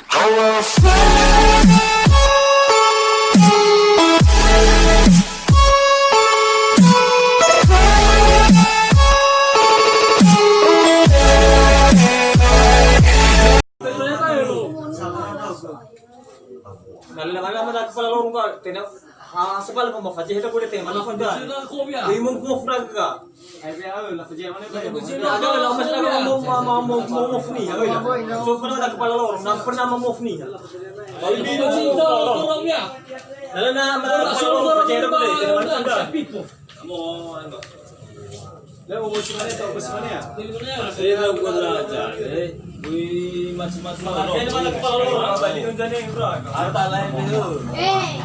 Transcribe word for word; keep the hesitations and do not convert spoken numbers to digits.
Na lena kami amada kepala lorong ka, tena, ha, sebal pemafati heta boleh tema, na fanda. Imum kuma funda ka. Ada lah, Mas, ada mau, mau, mau, mau, mau funi, ya, ya. So, pernah ada kepala lorong, dan pernah mau funi, ya. Kalau di lorong, ya. Na lena amada kepala lorong, fati heta boleh tema, na fanda. Leo, mau simane, tahu ke simane ya? Saya tahu kau belajar, eh. Wih, macam-macam. Ada mana kepala lorong, apa di Indonesia ni, bro? Harta lain dulu. Eh,